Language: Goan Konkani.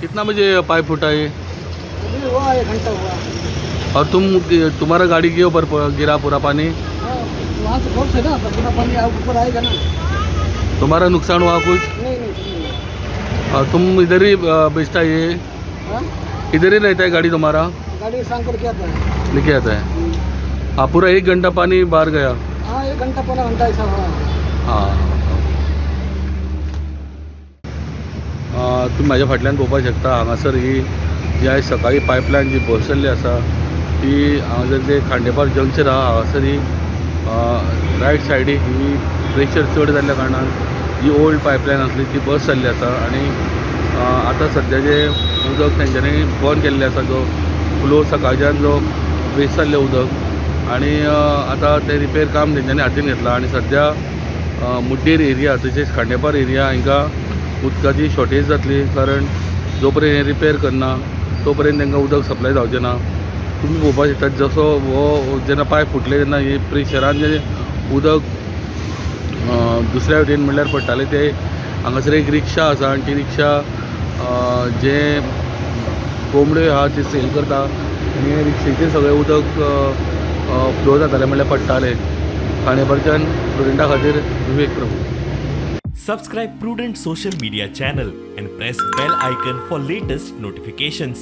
कितना बजे पाइप फूटा है? अभी हुआ, एक घंटा हुआ। और तुम्हारा गाड़ी के ऊपर गिरा पूरा पानी? हाँ, वहाँ से फोर्स है ना, तो पूरा पानी ऊपर आएगा ना। तुम्हारा नुकसान हुआ कुछ? नहीं नहीं नहीं। और तुम इधर ही बेचता है ये? हाँ। इधर ही रहता है गाड़ी तुम्हारा? गाड़ी शाम को लेके आता है। लेके आता है। हाँ, पूरा एक घंटा पानी बाहर गया? हाँ, एक घंटा पौना घंटा ऐसा हुआ। हां। तुमी म्हाज्या फाटल्यान पळोवपाक शकता, हांगासर ही जी आयज सकाळी पायपलायन जी बसयल्ली आसा, ती हांगासर जे खांडेपार जंक्शन आहा, हांगासर ही रायट सायडीक ही प्रेशर चड जाल्ल्या कारणान जी ओल्ड पायपलायन आसली ती बस जाल्ली आसा आनी आतां सद्या जें उदक तेंच्यांनी बंद केल्लें आसा, जो फ्लो सकाळच्यान जो वेस्ट जाल्लें उदक आनी आतां तें रिपेर काम तेंच्यांनी हातीन घेतलां आनी सद्या मुड्डेर एरिया तशेंच खांडेपार एरिया हांकां उदकाची शॉर्टेज जातली, कारण जो पर्यंत हें रिपेर करना तो पर्यंत तांकां उदक सप्लाय जावचें ना। तुमी पळोवपाक शकतात, जसो हो जेन्ना पायप फुटले तेन्ना हे प्रेशरान जें उदक दुसऱ्या वटेन म्हणल्यार पडटालें, ते हांगासर एक रिक्षा आसा आनी ती रिक्षा जे कोंबड्यो आहा ते सेल करता आनी हे रिक्षेचेर सगळें उदक फ्लो जातालें, म्हणल्यार पडटालें। खांडेपारच्यान प्रुडंटा खातीर विवेक Prabhu. Subscribe Prudent Social Media channel and press bell icon for latest notifications.